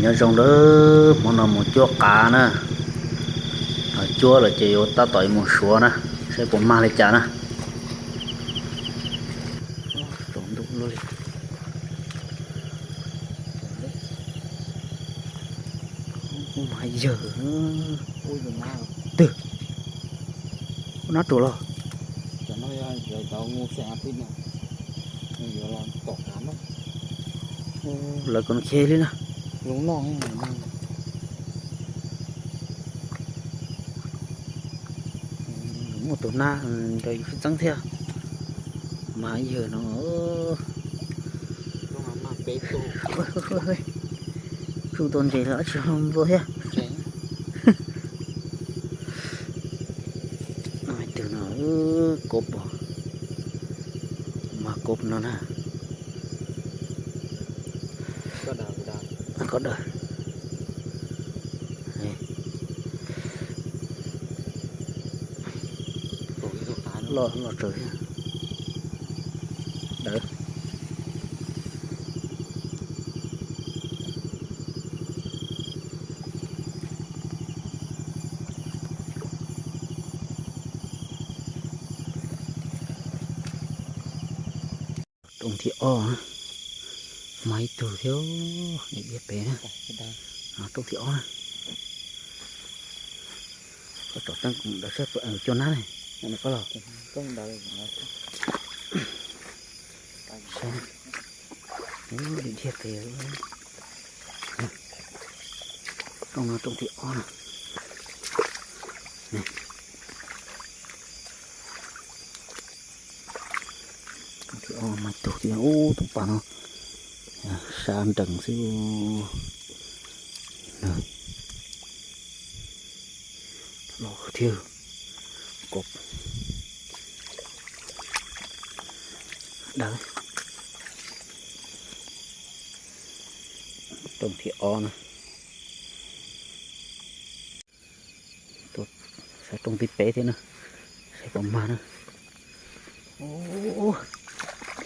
Nyob zoo lawm, hmo no mus cuab qav na. Cuab lawm ces yuav tab tom mus suav na, saib puas mag li cas na. Tsaus ntuj luaj li. Mag yawg. Twg? Ua nab ruam los? Lawv kom khiav li na. Muaj tus nab nrog yus sib txeeb thiab. Mas yawg no. Tsuj tau ntses los tsis npua thiab. Tus no, kob, mas kob no na. Kob dawb. Loj, loj tsawv thiab. Dawb. Rooj thib ob, mas ib tug thiab, ib diag pem na. Rooj thib ob na. Koj tsom teeb daws saib puas cua nab ne. Koj los. Ib diag pem. Rooj no rooj thib ob na. Rooj thib ob mas tug thiab, ub, tus pas no sab nrees xwb. Loj thiab, kob dawb. Rooj thib ob na. Saib rooj thib peb thiab na, saib puas mag na.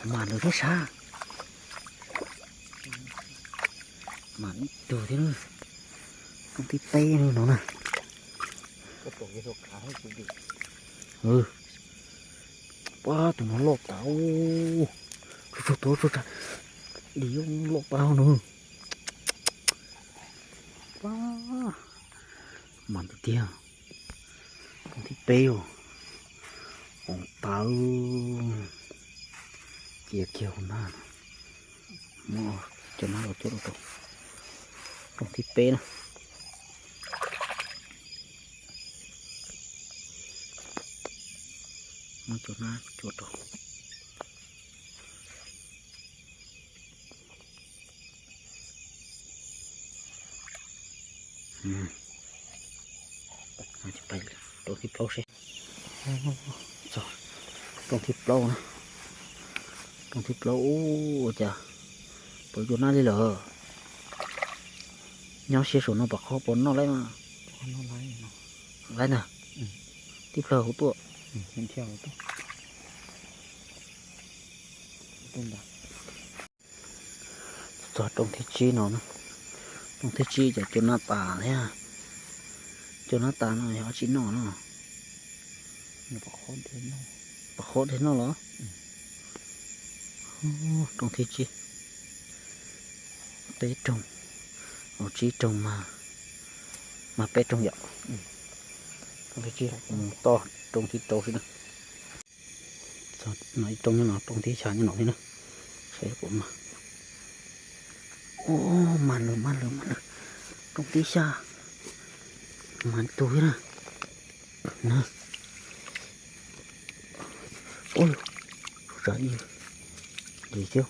Mas lawm thiab sav. Mas ib tug thiab na. Rooj thib peb no na. Pab, tus no loj tas. Tsuag tsuag, tus tsuag tsuag, di loj tas no. Pab, mas tiag tiag. Rooj thib peb os. Oos tas. Cia kiag hauv na. Muab cov nab los cuab rau. Rooj thib peb na. Muab cov nab cuab rau. Rooj thib plaub seb. Txog rooj thib plaub na. Rooj thib plaub, ua cas puas cua nab li lawm? Nyob siab saum no pom qhov puas noj laib mas. Laib ntag. Tib plhaw hauv tuaj. Txog rooj thib tsib no na. Rooj thib tsib ces cua nab tas thiab. Cua nab tas no yog tsis noj no. Pom qhob thiaj noj los. Rooj thib tsib. Peb rooj, tsib rooj mas, mas peb rooj yom. Rooj thib tsib, toj rooj thib rau xwb na. Txog no ib rooj nyob no, rooj thib xya nyob no thiab na. Saib puas mag. Ub, mag lawm, mag lawm, mag lawm. Rooj thib xya, mag tus thiab na. Ub, tsam ib li thiab.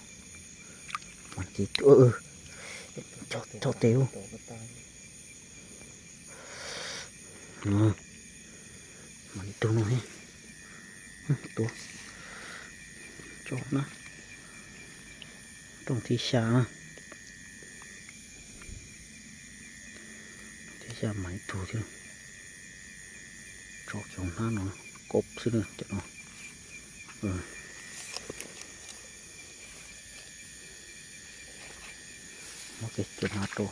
Mag tus, tso tes ub. Mas tus no thiab. Tus, tso na. Rooj thib xya na. Rooj thib xya mas ib tug thiab. Tso cov hnab no, kob xwb na cov no. Muab cov hnab rau.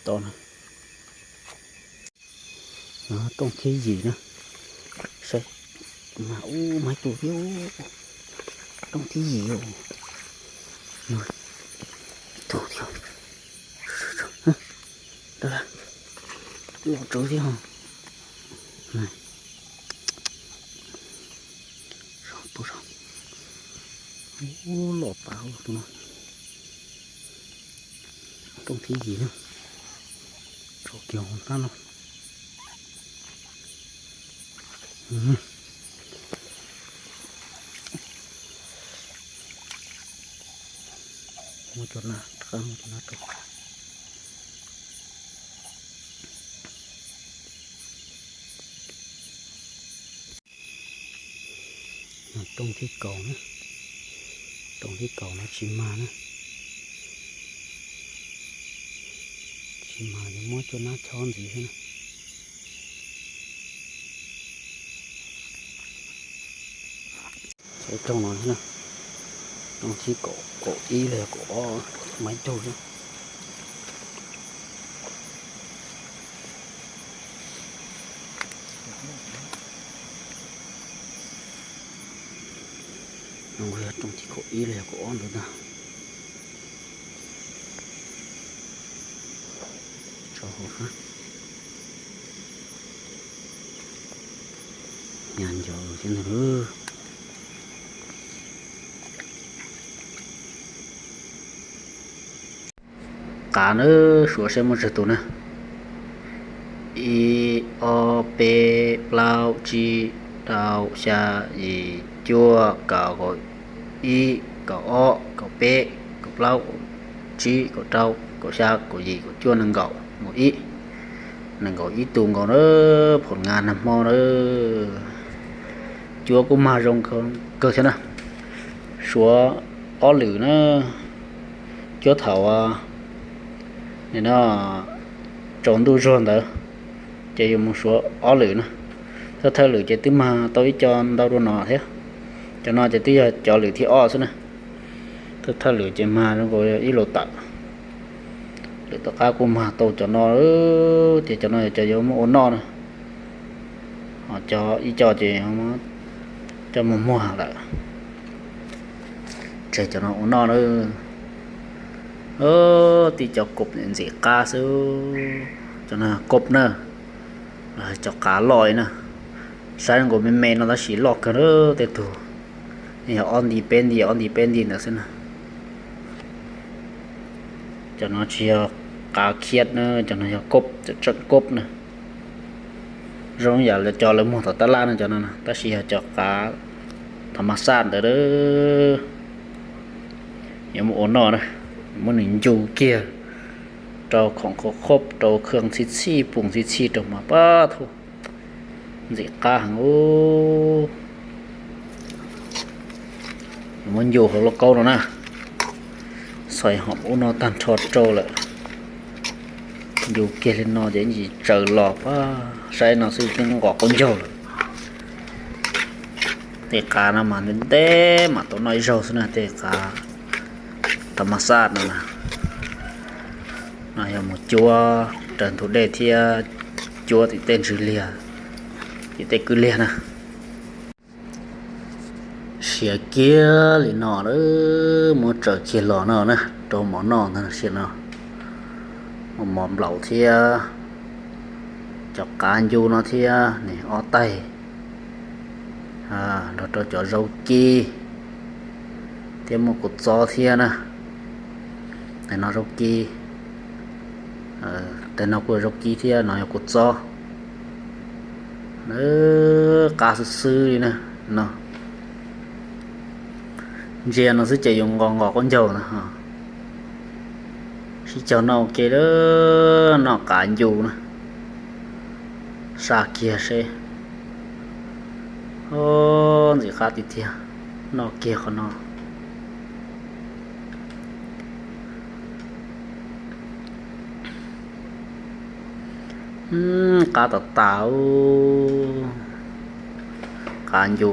To na. Rooj thib yim na. Saib, mas ub, mas tus thiab. Rooj thib yim. Tus thiab. Los tsawv thiab. Ub, los tas tus no. Rooj thib yim na. Tso kiag hauv hnab no. Muab cov na, rov qab muab cov na rau. Rooj thib kaum na. Rooj thib kaum no tsis mag na. Tsis mag ces muab cov na chob ntxiv xwb na. Rooj no, rooj thib kaum, kaum ib los yog kaum ob, mas ib tug xwb. Rooj thib kaum ib los yog kaum ob ntawd ntag. Tso hauv hnab. Nyas ncuav thiab ntag. Qav na, suav seb muaj tsawg tus na. Ib, ob, peb, plaub, tsib, rau, xya, yim, cuaj, kaum, kaum ib, kaum ob, kaum peb, kaum plaub, kaum tsib, kaum rau, kaum xya, kaum yim, kaum cuaj, nees nkaum, nees nkaum ib, nees nkaum ib tus nkaus na, phom ngas nag hmo na. Cuab kuj mag zoo kawg thiab na. Suav ob lwm na, cuab thaum nim no tsaus ntuj zuag ntawd, ces yuav mus suav ob lwm na. Thawj thawj lwm ces twb mag tau ib co ntau dua no thiab. Cov no ces twb yog cov lwm thib ob xwb na. Thawj thawj lwm ces mag zoo nkaus ib lus tawm. Lwm tom qab kuj mag tau cov no, ces cov no yog cov yuav muab ua noj na. Ho cov ib co ces coj mus muag lawm. Tseg cov no ua noj na. Tib cov kob ntxim qab xwb. Cov no kob na, los cov qav loj li na. Saib zoo nkaus me me no tab sis loj kawg na tej tug. Yog ob nti peb nti, ob nti peb nti ntawd xwb na. Cov no tsis yog qav khiab na, cov no yog kob, tseem kob na. Zoo yam li cov lawv muag tom tab laj no cov no, tab sis yog cov qav thav mas xaj ntawd. Yuav muab ua noj na, muab nws ncu kiag rau khoom qhov qhob, rau khw txhij txhij, poom txhij txhij rau mas pab thu ntxim qab heev ub. Muab ncu hauv lauj kaub no na, xois hom ub no tag nrho rau lawm. Ncu kiag li no ces ib ntsis tsaws los pab saib no xwb twb nqos qaub ncaug lawm. Tej qav no mas ntev ntev mam tau noj ib zaug xwb na, tej qav thav mas xaj no na. No yog mus cuab raws ntug dej thiab cuab tim tej ntsws liag, tim tej kwj liag na. Siav kiag li no lawm, muab tsaws kiag los no na, rau mov noj ntag. Siav no, mov nplaum thiab cov qav ncu no thiab ne, ob taig, nrog rau cov zaub kib thiab muaj kua txob thiab na. Tais no zaub kib, tais no kuj zaub kib thiab, no yog kua txob. Qab xwb xwb li na, no. Ntsia no xwb ces yuav nqos nqos qaub ncaug na. Sib cog noj ua ke lawm, noj qav ncu na. Saj kiag seb. Ntxim qab tiag tiag, noj kiag qhov no. Qab tas tas, qav ncu.